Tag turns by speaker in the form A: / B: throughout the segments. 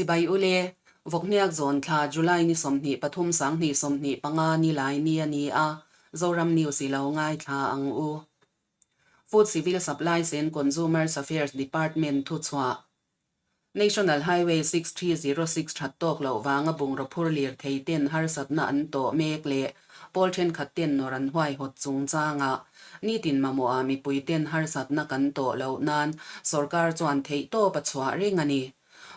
A: Chibai ule, Vawkhniak zawn thla July ni 23 2025 ni lai ni a ni a, Zoram News i lo ngaithla ang u. Food Civil Supplies and Consumers Affairs Department thuchhuah. National Highway 6306 that tawk loh vanga bungraw phur lir thei ten harsatna an tawh mek leh pawl thenkhat ten nawr an huaihawt chungchangah nitin mamawha mipui ten harsatna kan tawh loh nan sorkar chuan theihtawp a chhuah reng a ni.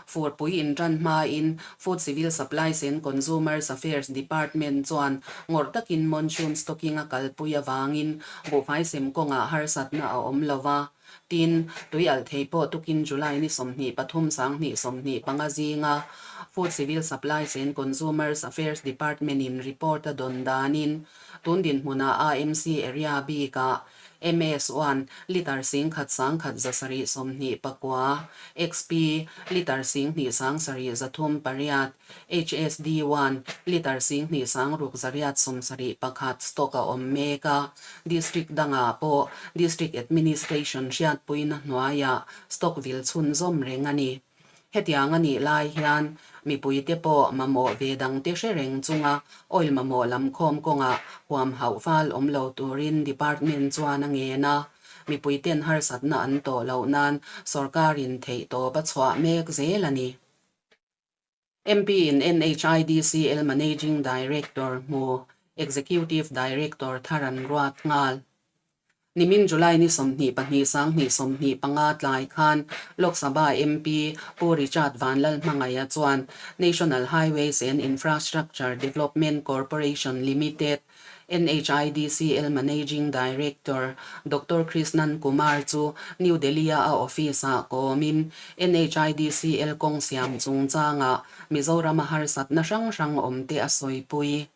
A: Furpui intan hmain Food Civil Supplies and Consumers Affairs Department chuan ngawrh takin monsoon stocking a kalpui avangin buhfai sem kawngah harsatna a awm lo va. Tin, tui alh thei pawh tukin July ni 23 2025 zinga Food Civil Supplies and Consumers Affairs Department-in report a dawn danin tun dinhmunah AMC area bikah MS-1 litre 10,000 1,729, XP litre 2,738, HSD-1 litre 26,871 stock a awm mek a, District dangah pawh District Administration hriatpuina hnuaiah stock vil chhunzawm reng a ni. Hetiang a nih lai hian mipuite pawh mamawh ve dangte hre reng chunga oil mamawh lam khawm kawngah huam hauh fal awm lo turin Department chuan a ngen a, mipuiten harsatna an tawh loh nan sawrkarin theihtawp a chhuah mek zel a ni. MP in NHIDCL Managing Director hmu Executive Director thar an ruat nghal. Nimin July ni 22 2025 tlai khan Lok Sabha MP Pu Richard Vanlalhmangaia chuan National Highways and Infrastructure Development Corporation Limited, NHIDCL Managing Director Doctor Krishnan Kumar chu New Delhi-a a office-ah kawmin NHIDCL kawng siam chungchangah Mizorama harsatna hrang hrang awmte a sawipui.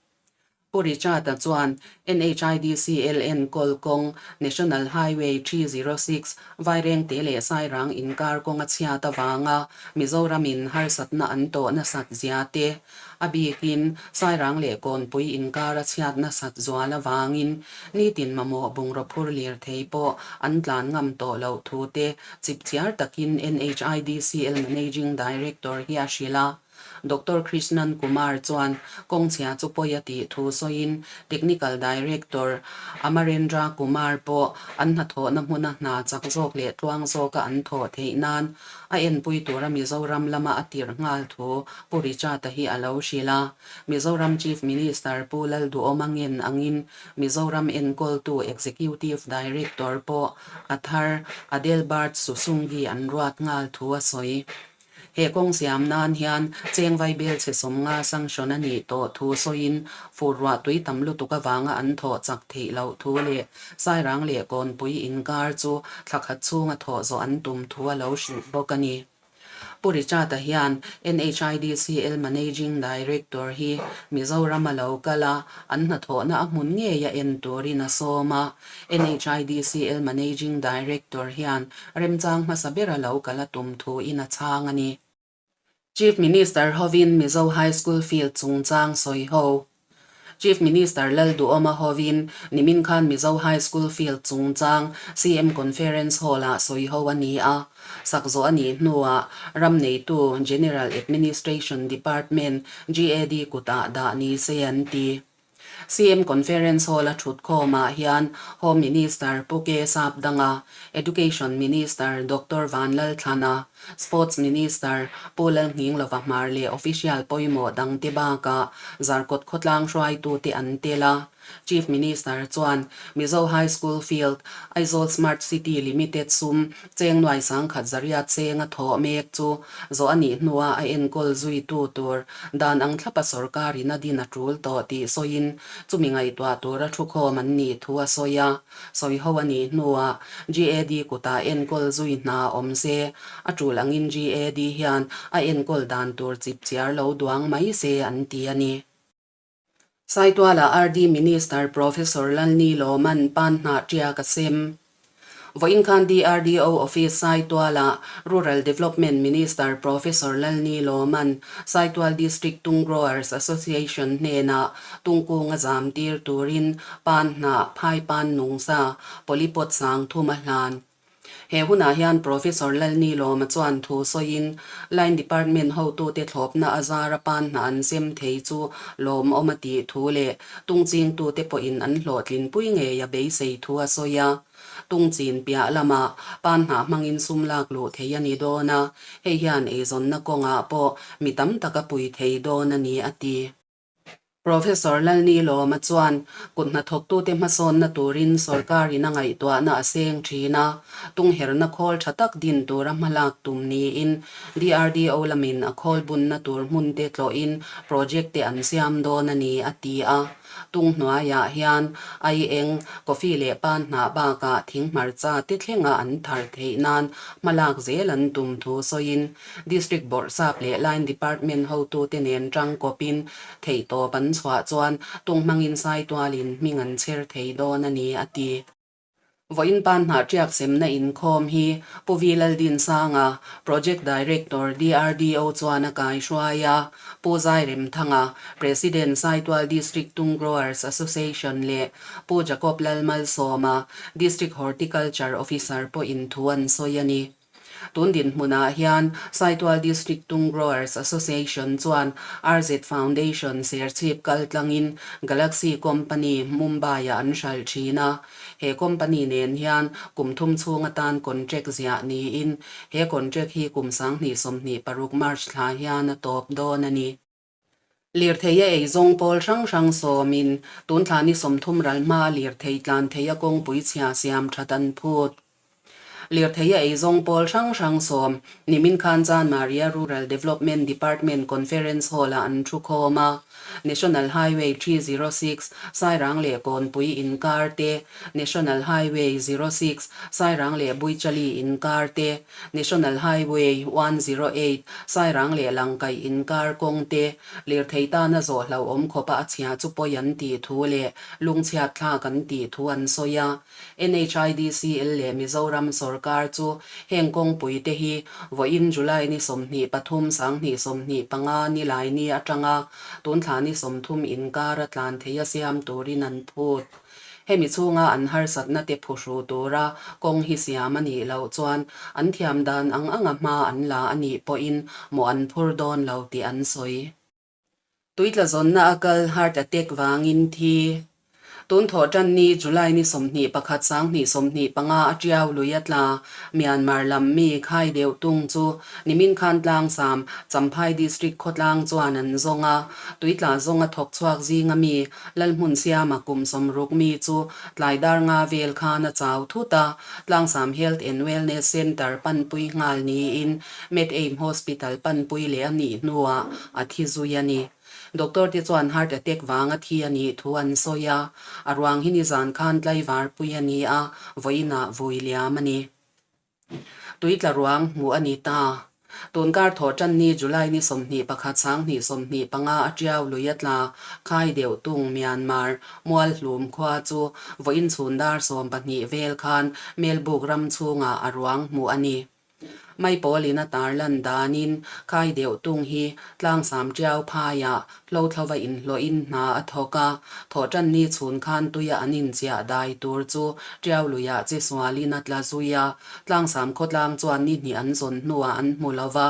A: Pu Richard-a chuan NHIDCL enkawl kawng National Highway 306 Vairengte leh Sairang inkar kawng a chhiat avanga Mizoramin harsatna an tawh nasat zia te A bikin, Sairang leh Kawnpui inkar a chhiat nasat zual avangin nitin mamawh bungraw phur lirthei pawh an tlan ngam tawh loh thu te chipchiar takin NHIDCL Managing Director hi a hrilh a. Doctor Krishnan Kumar chuan kawngchhia chu pawi a tih thu sawiin Technical Director Amarendra Kumar pawh an hnathawhna hmuna hna chak zawk leh tluang zawka an thawh theih nan a enpui tura Mizoram lama a tirh nghal thu Pu Richard-a hi a lo hrilh a. Mizoram Chief Minister Pu Lalduhawma ngen angin Mizoram enkawltu Executive Director pawh a thar Adelbert Susungi an ruat nghal thu a sawi. He kawng siam nan hian cheng vaibel chhe 50 sanction a nih tawh thu sawiin fur ruah tui tam lutuk avanga an thawh chak theih loh thu leh Sairang leh Kawnpui inkar chu thla khat chhunga thawh zawh an tum thu a lo hrilh bawk a ni. Pu Richard-a hian NHIDCL Managing Director hi Mizoram a lo kal a, an hnathawhna a hmun ngei a en turin a sawm a. NHIDCL Managing Director hian remchang hmasa ber a lo kal a tum thuin a chhang a ni. Chief Minister hovin Mizo High School Field chungchang sawi ho. Chief Minister Lalduhawma hovin nimin khan Mizo High School Field chungchang CM Conference Hall-ah sawi ho a ni a. Sak zawh a nih hnuah ram neitu General Administration Department, GAD, kutah dah ni se an ti. CM Conference Hall-a thutkhawmah hian Home Minister Pu K Sapdanga, Education Minister Doctor Vanlalthlana, Sports Minister Pu Lalnghinglova Hmar leh official pawimawh dangte bakah Zarkawt khawtlang hruaitute an tel a. Chief Minister chuan Mizo High School Field, Aizawl Smart City Limited sum cheng nuai 10,100 cheng a thawh mek chu zawh a nih hnuah a enkawl zuitu tur dan ang thlapa sorkarin a din a tul tawh tih sawiin chumi ngaihtuah tura thukhawm an nih thu a sawi a. Sawiho a nih hnuah GAD kutah enkawl zui hna awm se, a tul angin GAD hian a enkawl dan tur chipchiar lo duang mai se an ti a ni. Saituala RD Minister Professor Lalni Lawman pan hnah ṭiak a sem. Vawiin khan DRDO Office Saituala Rural Development Minister Professor Lalni Lawman Saitual District Tung Growers Association hnenah tungkung a zam tir turin pan hnah phai pan nungsa polypot 3000 a hlan. He hunah hian Professor Lalnilawma chuan thu sawiin, Line Department hotute thlawpna a zara pan hna an sem thei chu lawmawm a tih thu leh tungchingtute pawhin an hlawhtlinpui ngei a beisei thu a sawi a. Tungchin piah lamah pan hnah hmangin sum lak luh thei a ni dawn a, hei hian eizawnna kawngah pawh mi tam tak a pui thei dawn a ni, a ti. Professor Lalnilawma chuan kut hnathawktute hmasawnna turin sawrkarin a ngaihtuahna a seng thin a, tungherna khawl tha tak din tura hmalak tum niin DRDO lamin a khawl bunna tur hmunte tlawhin project te an siam dawn a ni, a ti a. Tung hnuaiah hian aieng, coffee leh pan hnah bakah thing hmarcha te thlenga an thar theih nan hmalak zel an tum thu sawiin District Bawrhsap leh Line Department hotute nen tangkawpin theihtawp an chhuah chuan tung hmangin Saitualin hming an chher thei dawn a ni, a ti. Vawiin pan hnah ṭiak semna inkhawm hi Pu V Laldinsanga, Project Director, DRDO chuan a kaihruai a, Pu Zairemthanga, President, Saitual District Tung Growers Association leh Pu Jacob Lalmalsawma, District Horticulture Officer pawhin thu an sawi a ni. Tun dinhmunah hian Saitual District Tung Growers Association chuan RZ Foundation Serchhip kaltlangin Galaxy Company Mumbai-ah an hralh thin a. He company nen hian kum thum chhung atan contract ziah niin he contract hi kum 2026 March thla hian a tawp dawn a ni. Lirthei a eizawng pawl hrang hrang sawmin tun thla ni 30 ral hma lirthei tlan thei a kawngpui chhia siam that an phut. Lirthei a eizawng pawl hrang hrang sawm nimin khan Chanmaria Rural Development Department Conference Hall-ah an thu khawm a. National Highway 306, Sairang leh Kawnpui inkar te, National Highway 06, Sairang leh Buichali inkar te, National Highway 108, Sairang leh Langkaih inkar kawng te, lirthei tana zawh hlauhawm khawpa a chhia chu pawi an tih thu leh lungchhiat thlak an tih thu an sawi a. NHIDCL leh Mizoram sawrkar chu heng kawngpui te hi vawiin July ni 23, 2025 nilai ni atanga tun thla ni 30 inkar a tlan thei a siam turin an phut. Hemi chhunga an harsatna te phuhru tura kawng hi siam a nih loh chuan an thiam dan ang anga hma an la a nih pawhin mawh an phur dawn lo tih an sawi. Tuitla zawnna a kal heart attack vangin thi. Tun thawh tan ni July ni 21 2025 a tiau lui a tla Myanmar lam mi khai deuh tung chu nimin khan tlangsam Champhai District khawtlang chuan an zawng a, tuitla zawnga thawk chhuak zinga mi Lalhmun siama kum 60 mi chu tlai dar nga vel khan a chau thut a, Tlangsam Health and Wellness Centre panpui nghal niin MedAim Hospital panpui leh a nih hnuah a thi zui a ni. Doctor te chuan heart attack vanga thi a nih thu an sawi a, a ruang hi nizan khan tlaivarpui a ni a, vawiinah vui liam a ni. Tuitla ruang hmuh a ni ta. Tun kar thawh tan ni July ni 21 2025 a tiau lui a tla khai deuh tung Myanmar Mualhlum khua chu vawiin chhun dar 12 vel khan Melbuk ram chhungah a ruang hmuh a ni. Mai pawlin a tarlan danin khai deuh tung hi tlangsam tiau phaiah Hlothlova inhlawhin hna a thawk a, thawhtanni chhun khan tuia an inchiah dai tur chu Tiau luiah chi sualin a tla zui a, tlangsam khawtlang chuan ni hnih an zawn hnuah an hmu lo va.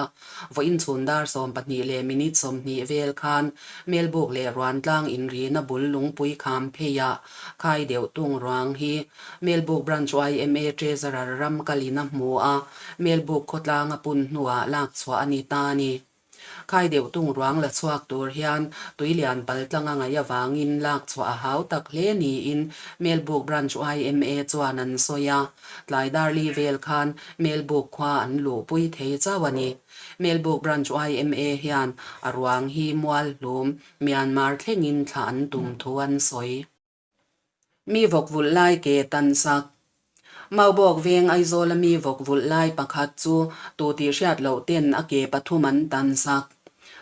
A: Vawiin chhun dar 12 leh minute 20 vel khan Melbuk leh Ruantlang inrina bul lungpui kham pheiah khai deuh tung ruang hi Melbuk Branch yma Treasurer ram kalin a hmu a, Melbuk khawtlang a pun hnuah lak chhuah a ni ta a ni. Khai deuh tung ruang la chhuak tur hian tuilian pal tlang a ngaih avangin lak chhuah a hau tak hle niin Melbuk Branch yma chuan an sawi a. Tlai darli vel khan Melbuk khua an luhpui thei chauh a ni. Melbuk Branch yma hian a ruang hi Mualhlum, Myanmar thlengin thlah an tum thu an sawi. Mi vawk vulh lai ke tan sak. Maubawk veng Aizawla mi vawk vulh lai pakhat chu tu tih hriat loh ten a ke pathum an tan sak.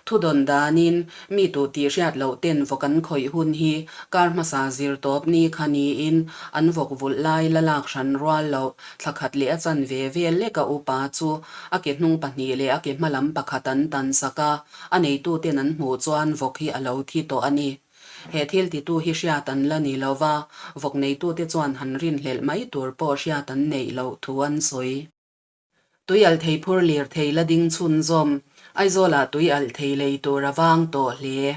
A: Thudawn danin mi tu tih hriat loh ten vawk an khawih hun hi kar hmasa zir tawp ni kha niin an vawk vulh lai la lak hran rual loh thla khat leh a chan ve vel lek a upa chu a ke hnung pahnih leh a ke hma lam pakhat an tan sak a, a neituten an hmuh chuan vawk hi a lo thi tawh a ni. He thil titu hi hriat an la ni lo va, vawk neitute chuan han rinhlelh mai tur pawh hriat an neih loh thu an sawi. Tui alh thei phur lirthei la ding chhunzawm, Aizawlah tui alh thei lei tur a vang tawh hle.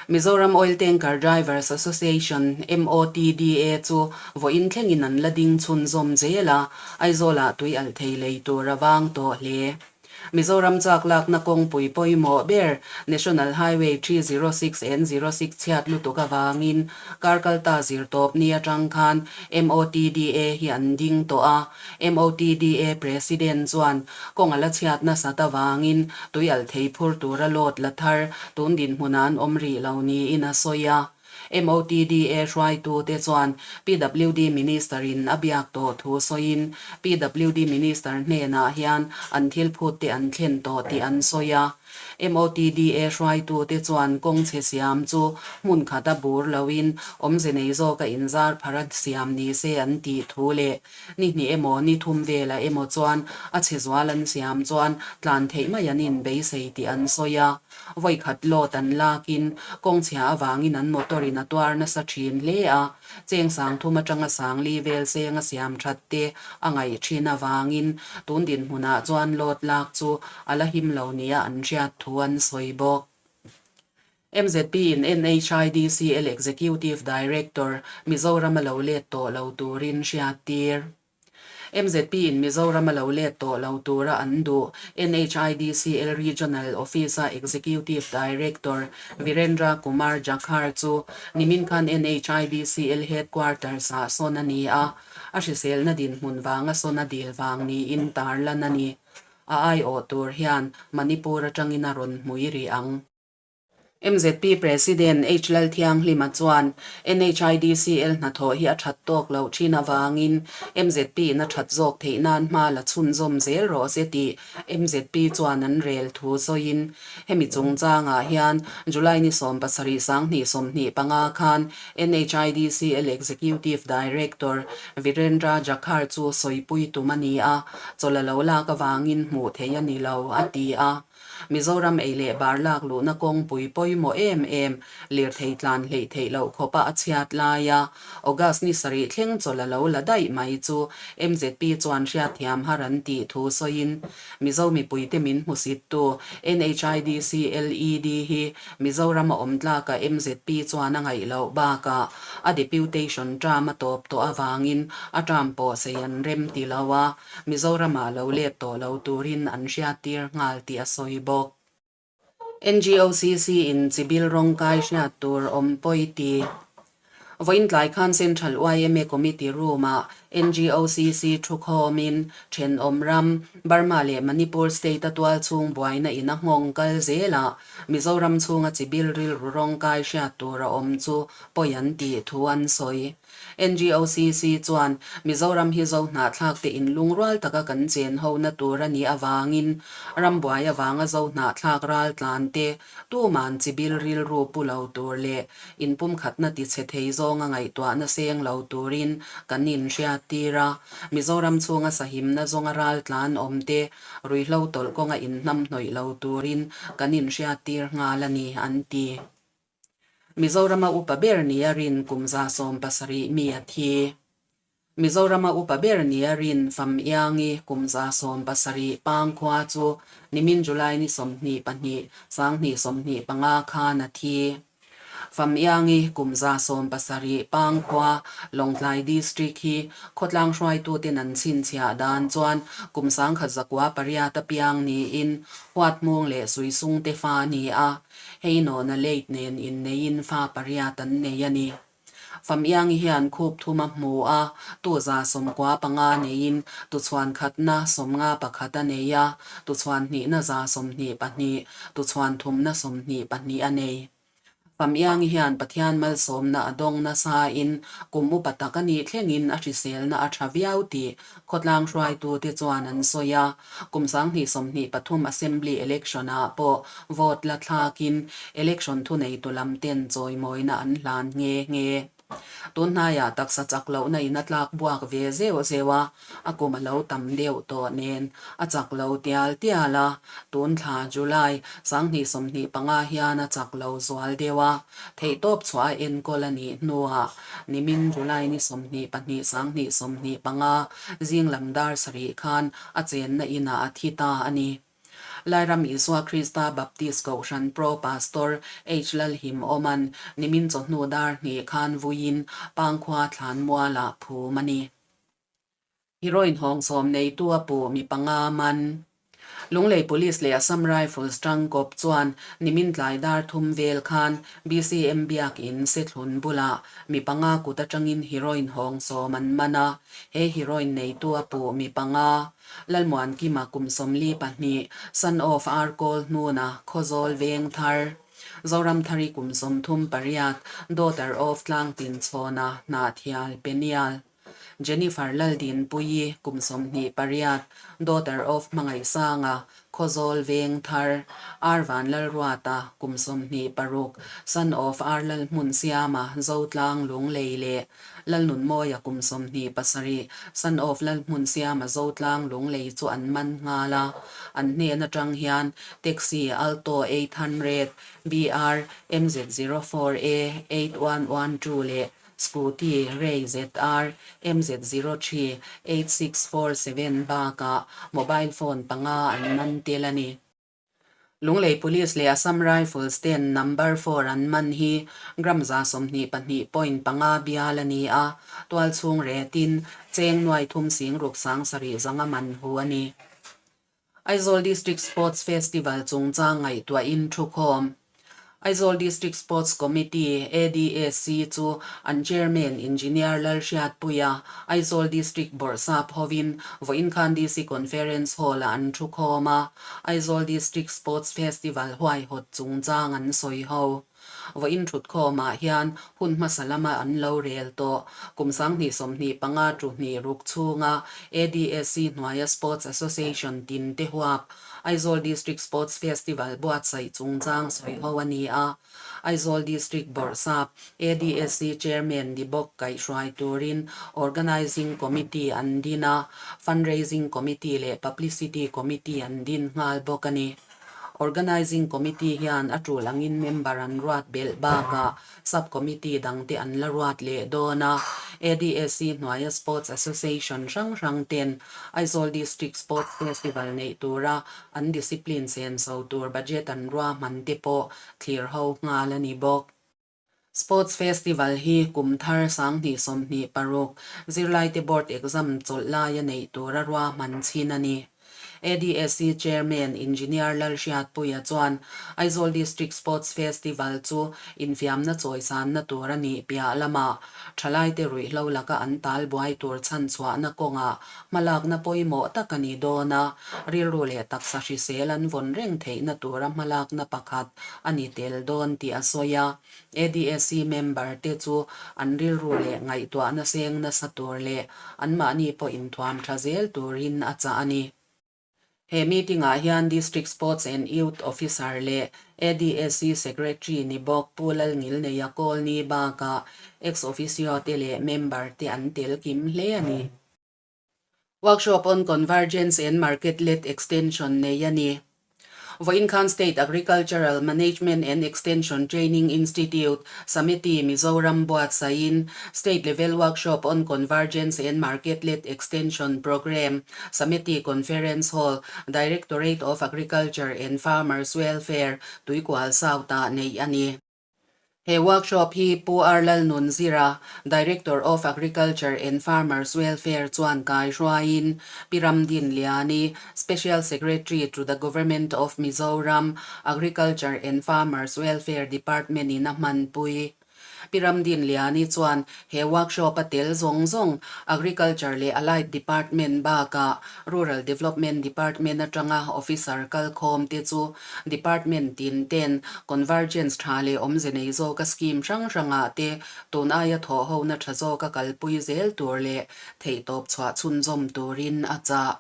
A: Mizoram Oil Tanker Drivers Association, MOTDA, chu vawiin thlengin an la ding chhunzawm zel a, Aizawlah tui alh thei lei tur a vang tawh hle. Mizoram chak lakna kawngpui pawimawh ber National Highway 306 N06 chhiat lutuk avangin kar kalta zirtawp ni atang khan MOTDA hi an ding tawh a, MOTDA President chuan kawng a la chhiat nasat avangin tui alh thei phur tura load la thar tun dinhmunah an awm rih lo niin a sawi a. MOTDA hruaitute chuan PWD Minister in a biak tawh thu sawiin PWD Minister hnenah hian an thil phut te an thlen tawh tih an sawi a. MOTDA hruaitute chuan kawng chhe siam chu hmun khata bur loin awmze nei zawka inzar phara siam ni se an tih thu leh Ni hnih emaw, ni thum velah emaw chuan a chhe zual an siam chuan tlan theih mai an inbeisei tih an sawi a. Vawi khat load an lakin kawng chhia avangin an motor in a tuar nasa thin hle a. Cheng sang thum atanga sang li vel seng a siam that te a ngaih thin avangin tun dinhmunah chuan load lak chu a la him lo nia an hriat thu an sawi bawk. MZP in NHIDCL Executive Director Mizoram a lo let tawh lo turin hriattir. MZP in Mizoram a lo let tawh lo tura an duh NHIDCL Regional Office-a Executive Director Virendra Kumar Jakhar chu nimin khan NHIDCL Headquarters-ah sawn a ni a, a hriselna dinhmun vanga sawn a dil vang niin tarlan a ni. A aiawh tur hian Manipur atangin a rawn hmui rih ang. MZP President H. Lalthianghlima chuan NHIDCL hnathawh hi a that tawk loh thin avangin MZP in a that zawk theih nan hma la chhunzawm zel rawh se tih MZP chuan an rel thu sawiin hemi chungchangah hian July ni 70 2025 khan NHIDCL Executive Director Virendra Jakhar chu sawipui tum a ni a, chawlh a lo lak avangin hmuh theih a ni lo, a ti a. Mizoram ei leh bar lak luhna kawngpui pawimawh em em, lirthei tlan hleih theih loh khawpa a chhiat laia August ni sarih thleng chawlh a lo la daih mai chu MZP chuan hriatthiam har an tih thu sawiin Mizo mipuite min hmusittu NHIDCLED hi Mizoram a awm tlaka MZP chuan a ngaih loh bakah a deputation term a tawp tawh avangin a term pawh sei an rem ti lo a, Mizoramah lo let tawh lo turin an hriattir nghal tih a sawi bawk. NGOCC in chibil rawngkai hriat tur awm pawi ti. Vawiin tlai khan Central yma Committee Room-ah NGOCC thukhawmin thenawm ram, Burma leh Manipur State-a tualchhung buaina in a nghawng kal zelah Mizoram chhunga chibil rilru rawngkai hriat tur a awm chu pawi an tih thu an sawi. NGOCC chuan Mizoram hi zo hnahthlakte inlungrual taka kan chen hona tur a nih avangin rambuai avanga zo hnahthlak raltlan te Tuman chibil rilru pu lo tur leh inpumkhatna tichhe thei zawnga ngaihtuahna seng lo turin kan inhriattir a. Mizoram chhunga sahimna zawnga raltlan awmte ruihhlo tawlh kawnga inhnamhnawih lo turin kan inhriattir nghal a ni, an ti. Mizorama upa ber nia rin kum 70 mi a thi. Mizorama upa ber nia rin Fam Iangi kum 70 Pangkhua chu nimin July ni 22, 2025 khan a thi. Fam Iangi kum 70 Pangkhua, Lawngtlai District hi khawtlang hruaituten an chhinchhiah dan chuan kum 1908 apiang niin Huathmung leh Suisungte fa a ni a, hei nawna late nen inneiin fa pariat an nei a ni. Famiangi hian khup thum a hmu a, tu 95 neiin tu chhuan khatna 51 a nei a, tu chhuan hnihna 22, tu chhuan thumna 22 a nei. Famiangi hian Pathian malsawmna a dawng nasain kum upa tak a nih thlengin a hriselna a tha viau tih khawtlang hruaitute chuan an sawi a. Kum 2023 Assembly Election-ah pawh vote la thlakin election thuneitu lam ten chawimawina an hlan nghe nghe. Tun hnaiah taksa chak lohna in a tlak buak ve zeuh zeuh a, a kum a lo tam deuh tawh nen a chak lo tial tial a, tun thla July 2025 hian a chak lo zual deuh a, theihtawp chhuah a enkawl a nih hnuah nimin July ni 22 2025 zing lam dar sarih khan a chenna inah a thi ta a ni. Lairam Isua Krista Baptist Kohhran Pro Pastor H. Lalhim Awman nimin chawhnu dar hnih khan vuiin Pangkhua Thlanmualah phum a ni. Heroin hawngsawm neitu a puh mi panga man. Lunglei Police leh Assam Rifles tangkawp chuan nimin tlai dar thum vel khan BCM Biakin Sethlun bulah mi panga kut atangin heroin hawngsawm an man a, he heroin neitu a puh mi panga Lalmuankima kum 42, son of Arkawl hnuna Khawzawl Vengthar, Zoramthari kum 38, daughter of Tlangtinchhawna Hnahthial Penial, Jennifer Laldinpuii kum 28, daughter of Hmangaihsanga, Khawzawl Vengthar, Arvan Lalruata kum 26, son of Ar Lalhmunsiama, Zotlang Lunglei leh Lalnunmawia kum 27, son of Lalhmunsiama Zotlang Lunglei chu an man nghal a, an hnen atang hian Taxi Alto 800, BR, MZ 04 A 8112 leh Scooty Ray ZR, MZ 03 8647 bakah mobile phone panga an man tel a ni. Lunglei Police leh Assam Rifles ten number four an man hi gram 22.5 bial a ni a, tualchhung retin cheng nuai thum sing ruk sang sarih zanga man hu a ni. Aizawl District Sports Festival chungchang ngaihtuahin thukhawm Aizawl District Sports Committee, ADSC, chu an Chairman Engineer Lalhriatpuia, Aizawl District Bawrhsap hovin vawiin khan DC Conference Hall-ah an thukhawm a, Aizawl District Sports Festival huaihawt chungchang an sawi ho. Vawiin thutkhawmah hian hun hmasa lama an lo rel tawh. Kum 2025 tu hnih ruk chhunga ADSC hnuaia Sports Association tin te huap Aizawl District Sports Festival buatsaih chungchang sawi ho a ni a, Aizawl District Bawrhsap, ADSC Chairman ni bawk kaihhruai turin Organising Committee an din a, Fundraising Committee leh Publicity Committee an din nghal bawk a ni. Organising Committee hian a tul angin member an ruat belh bakah Sub-Committee dangte an la ruat leh dawn a, ADSC hnuaia Sports Association hrang hrang ten Aizawl District Sports Festival neih tura an discipline senso tur budget an ruahman te pawh thlir ho nghal a ni bawk. Sports Festival hi kum thar 2026 zirlaite board exam chawlh laia neih tura ruahman chhin a ni. ADSC Chairman Engineer Lalhriatpuia chuan Aizawl District Sports Festival chu infiamna chawisanna tur a nih piah lamah thalaite ruihhlo laka an tal buai tur chhanchhuahna kawngah hmalakna pawimawh tak a ni dawn a, rilru leh taksa hrisel an vawn reng theihna tura hmalakna pakhat a ni tel dawn tih a sawi a. ADSC member te chu an rilru leh ngaihtuahna seng nasa tur leh anmahni pawh inthuam tha zel turin a chah a ni. He meeting ah hian District Sports and Youth Officer leh ADSC Secretary ni bawk Pu Lalngilneia Kawlni bakah Ex-Officio te leh member te an tel kim hle a ni. Workshop on Convergence and Market-led Extension nei a ni. Vawiin khan State Agricultural Management and Extension Training Institute, Samiti, Mizoram buatsaihin State Level Workshop on Convergence and Market-led Extension Programme, Samiti Conference Hall, Directorate of Agriculture and Farmers Welfare, Tuikual South-ah neih a ni. He workshop hi Pu R. Lalnunzira, Director of Agriculture and Farmers Welfare chuan kai hruaiin Pi Ramdin Liani, Special Secretary to the Government of Mizoram, Agriculture and Farmers Welfare Department in a hmanpui. Pi Ramdin Liani chuan he workshop a tel zawng zawng Agriculture leh Allied Department bakah Rural Development Department atanga officer kalkhawm te chu Department tin ten convergence tha leh awmze nei zawka scheme hrang hrangah te tun aia thawhhona tha zawka kalpui zel tur leh theihtawp chhuah chhunzawm turin a chah.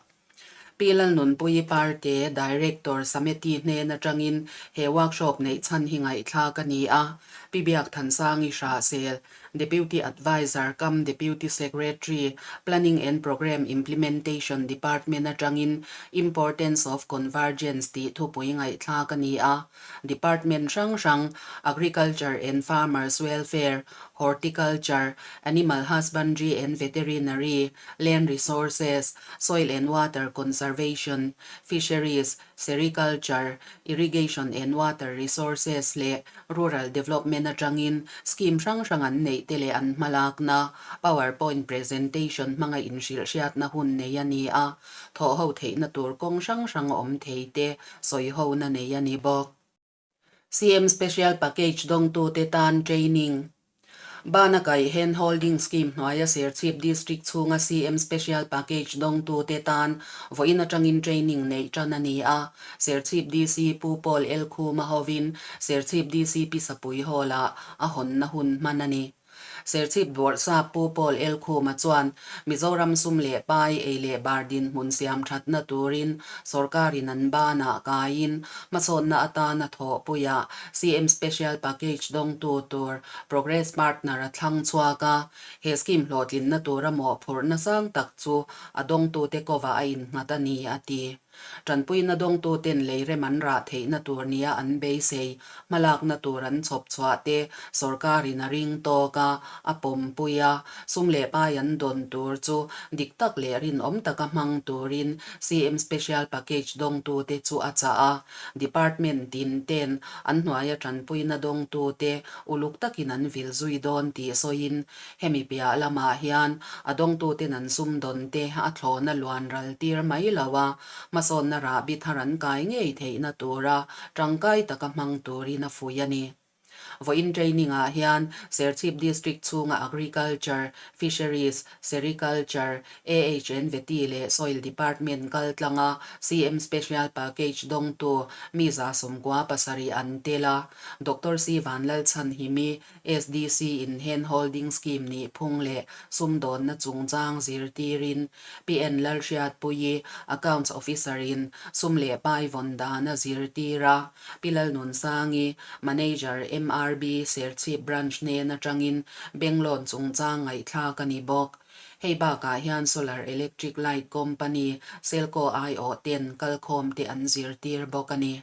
A: Pi Lalnunpuii Parte, Director, Sameti hnen atangin he workshop neih chhan hi ngaihthlak a ni a. Pi Biakthansangi Hrahsel, Deputy Adviser cum Deputy Secretary, Planning and Programme Implementation Department atangin Importance of Convergence tih thupui ngaihthlak a ni a. Department hrang hrang, Agriculture and Farmers Welfare, Horticulture, Animal Husbandry and Veterinary, Land Resources, Soil and Water Conservation, Fisheries, Sericulture, Irrigation and Water Resources leh Rural Development atangin scheme hrang hrang an neih te leh an hmalakna Power Point presentation hmanga inhrilhhriatna hun nei a ni a, thawhho theihna tur kawng hrang hrang awm thei te sawihona nei a ni bawk. CM Special Package dawngtute tan training. Bana kaih Hand Holding Scheme hnuaia Serchhip District chhunga CM Special Package dawngtute tan vawiin atangin training neih tan a ni a. Serchhip DC Pu Paul L. Khuma hovin Serchhip DC Pi Sapui Hall-ah a hawnna hun hman a ni. Serchhip Bawrhsap Pu Paul L. Khuma chuan Mizoram sum leh pai ei leh bar dinhmun siam thatna turin sorkarin an banah kaiin hmasawnna atana thawhpuiah CM Special Package dawngtu tur Progress Partner a thlang chhuak a, he scheme hlawhtlinna tura mawhphurhna sang tak chu a dawngtute kovah a innghat a ni, a ti. Tanpuina dawngtuten lei rem an rah theihna tur nia an beisei, hmalakna tur an chhawp chhuah te sorkarin a ring tawk a, a pawmpui a, sum leh pai an dawn tur chu dik tak leh rinawm taka hmang turin CM Special Package dawngtute chu a chah a. Department tin ten an hnuaia tanpuina dawngtute uluk takin an vil zui dawn tih sawiin Hemi piah lamah hian a dawngtuten an sumdawnte a thlawna luan ral tir mai lo a, hmasawnna rahbi thar an kai ngei theihna tura tangkai taka hmang turin a fuih a ni. Vawiin training-ah hian Serchhip District chhunga Agriculture, Fisheries, Sericulture, AHN Vety leh Soil Department kaltlanga CM Special Package dawngtu mi 97 an tel a, Doctor C Vanlalchhanhimi, SDC in Hand Holding Scheme nih phung leh sumdawnna chungchang zirtirin PN Lalhriatpuii, Accounts Officer in sum leh pai vawn dan a zirtir a, Pi Lalnunsangi, Manager MRB Serchhip Branch hnen atangin bank loan chungchang ngaihthlak a ni bawk. Hei bakah hian Solar Electric Light Company, Selco aiawh ten kalkhawm te an zirtir bawk a ni.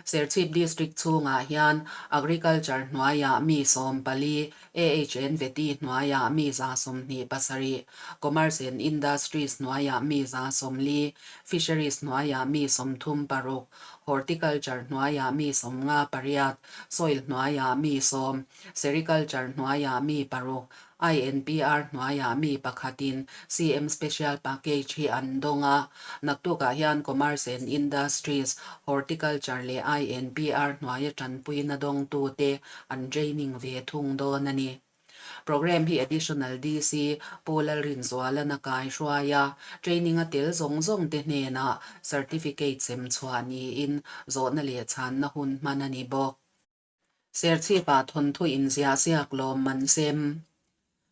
A: Serchhip District chhungah hian Agriculture hnuaiah mi 14, AHN Vety hnuaiah mi 27, Commerce and Industries hnuaiah mi 40, Fisheries hnuaiah mi 36, Horticulture hnuaiah mi 58, Soil hnuaiah mi 10, Sericulture hnuaiah mi 6, INPR hnuaiah mi pakhatin CM Special Package hi an dawng a, naktukah hian Commerce and Industries, Horticulture leh INPR hnuaia tanpuina dawngtute an training ve thung dawn a ni. Programme hi Additional DC Pu Lalrinzualan a kaihruai a, training a tel zawng zawngte hnenah Certificate sem chhuah niin zawhna leh chhanna hun hman a ni bawk. Serchhip-ah thawnthu inziah ziak lawmman sem.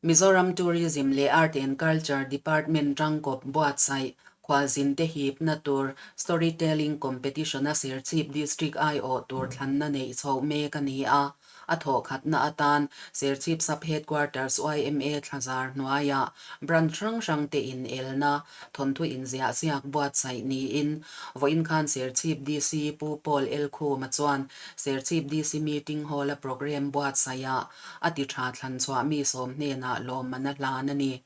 A: Mizoram Tourism leh Art and Culture Department tangkawp buatsaih khualzinte hipna tur Storytelling Competition-a Serchhip District aiawh tur thlanna neih chhoh mek a ni a. A thawhkhatna atan Serchhip Sub-Headquarters yma thlazar hnuaiah branch hrang hrangte inelna thawnthu inziah ziak buatsaih niin vawiin khan Serchhip DC Pu Paul L. Khuma chuan Serchhip DC Meeting Hall-a programme buatsaihah a ti tha thlan chhuah mi sawm hnenah lawmman a hlan a ni.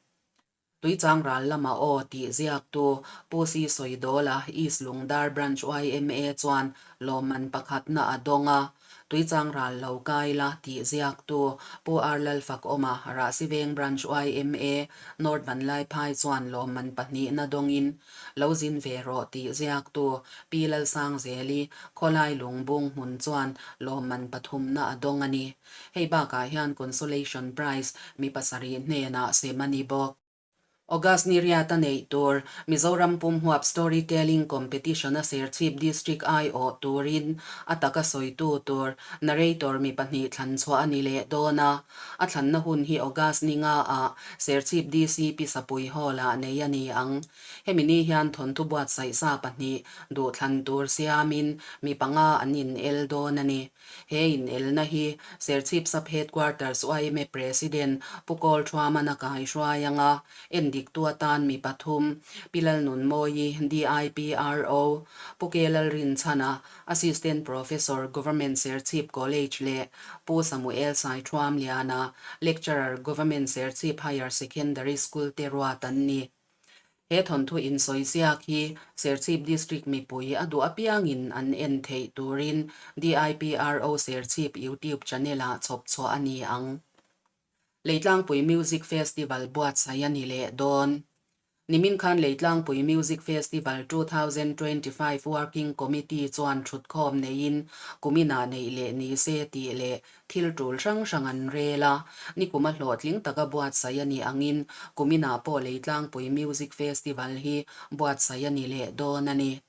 A: Tuichang ral lama aw tih ziaktu Pu Si Sawidawla East Lungdar Branch yma chuan lawmman pakhatna a dawng a. Tuichang ral lo kai la tih ziaktu Pu Ar Lalfakawma Rahsiveng Branch yma North Vanlaiphai chuan lawmman pahnihna dawngin lo zin ve rawh tih ziaktu Pi Lalsangzeli Khawlai Lungbung hmun chuan lawmman pathumna a dawng a ni. Hei bakah hian consolation prize mi pasarih hnenah sem a ni bawk. August ni riata neih tur Mizoram pumhuap Storytelling Competition a Serchhip District aiawh turin a taka sawitu tur narrator mi pahnih thlan chhuah a ni leh dawn a. A thlanna hun hi August ni nga ah Serchhip DC Pi Sapui Hall ah nei a ni ang. Hemi ni hian thawnthu buatsaih sa pahnih duhthlan tur siamin mi panga an in el dawn a ni. He inelna hi Serchhip Sub Headquarters yma President Pu Kawl Thuaman a kaihruai ang a, endiktu atan mi pathum, Pi Lalnunmawii, DIPRO, Pu Ke Lalrinchhana, Assistant Professor, Government Serchhip College leh Pu Samuel Saithuamliana, Lecturer, Government Serchhip Higher Secondary School te ruat an ni. He thawnthu insawiziak hi Serchhip District mipui a duh apiangin an en theih turin DIPRO Serchhip YouTube channel-ah chhawp chhuah a ni ang. Leitlangpui Music Festival buatsaih a ni leh dawn. Nimin khan Leitlangpui Music Festival 2025 Working Committee chuan thutkhawm neiin kuminah neih leh ni se tih leh Thil tul hrang hrang an rel a, nikuma hlawhtling taka buatsaih a nih angin kuminah pawh Leitlangpui Music Festival hi buatsaih a ni leh dawn a ni.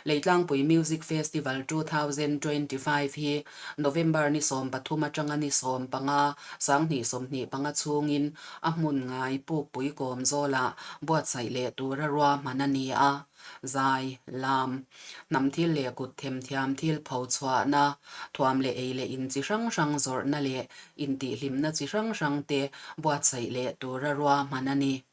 A: Leitlangpui Music Festival 2025 hi November ni 13 atanga ni 15, 2025 chhungin a hmun ngai Pukpui kawm zawlah buatsaih leh tura ruahman a ni a. Zai, lam, hnam thil leh kut themthiam thil pho chhuahna, thuam leh ei leh in chi hrang hrang zawrhna leh intihhlimna chi hrang hrang te buatsaih leh tura ruahman a ni.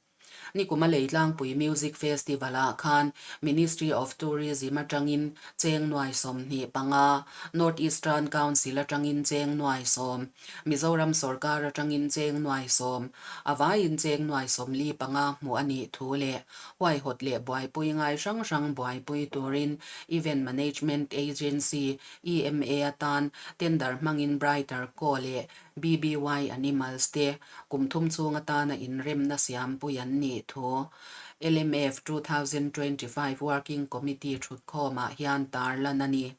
A: Nikuma Leitlangpui Music Festival ah khan Ministry of Tourism atangin cheng nuai 25, North Eastern Council atangin cheng nuai sawm, Mizoram sorkar atangin cheng nuai sawm, a vaiin cheng nuai 45 hmuh a nih thu leh Huaihawt leh buaipui ngai hrang hrang buaipui turin Event Management Agency, EMA, atan tender hmangin Brighter Co leh BBY Animals te kum thum chhung atana inremna siampui an nih thu LMF 2025 Working Committee thutkhawmah hian tarlan a ni.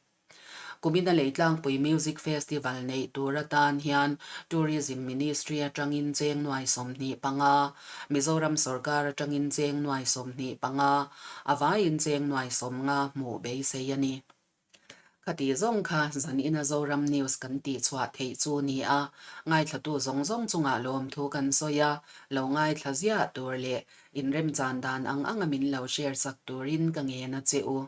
A: Kumina Leitlangpui Music Festival neih tur atan hian Tourism Ministry atangin cheng nuai 25, Mizoram sorkar atangin cheng nuai 25, a vaiin cheng nuai 50 hmuh beisei a ni. Khati zawng kha zanina Zoram News kan tihchhuah theih chu ni a, ngaithlatu zawng zawng chungah lawmthu kan sawi a, lo ngaithla ziah tur leh inremchan dan ang anga min lo share sak turin ka ngen a che u.